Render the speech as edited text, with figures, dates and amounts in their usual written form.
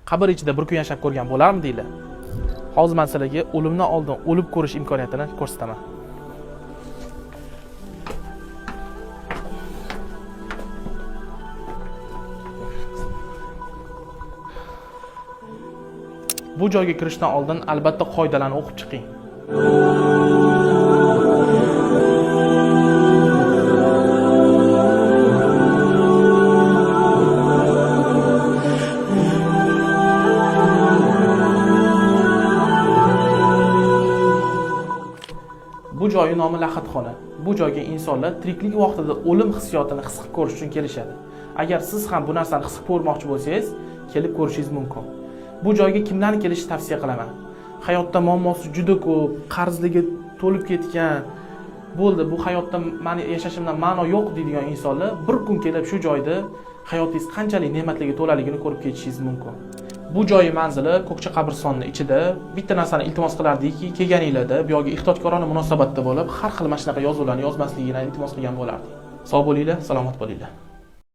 Qabr ichida bir kun yashab ko'rgan bo'larmidinglar? Hozir men sizlarga o'limdan oldin o'lib ko'rish imkoniyatini ko'rsataman. Bu joyga kirishdan oldin albatta qoidalarni o'qib chiqing. Bu joyi nomi Lahatxona. Bu joyga insonlar tiriklik vaqtida o'lim hissiyotini his qilib ko'rish uchun kelishadi. Agar siz ham bu narsani his qilib ko'rmoqchi bo'lsangiz, kelib ko'rishingiz mumkin. Bu joyga kimlarni kelishni tavsiya qilaman? Hayotda muammosi juda ko'p, qarzligi to'lib ketgan, bo'ldi, bu hayotda mani yashashimdan ma'no yo'q deydigan insonlar bir kun kelib shu joyda hayotingiz qanchalik ne'matlarga to'laligini ko'rib ketishingiz mumkin. Bu joyi manzili Ko'kcha qabristonni ichida. Bitta narsani iltimos qilardikki, kelganinglarda bu yoqga ehtiyotkorona munosabatda bo'lib, har xil mana shunaqa yozuvlarni yozmasliginglarni iltimos qilgan bo'lardik. Sog' bo'linglar, salomat bo'linglar.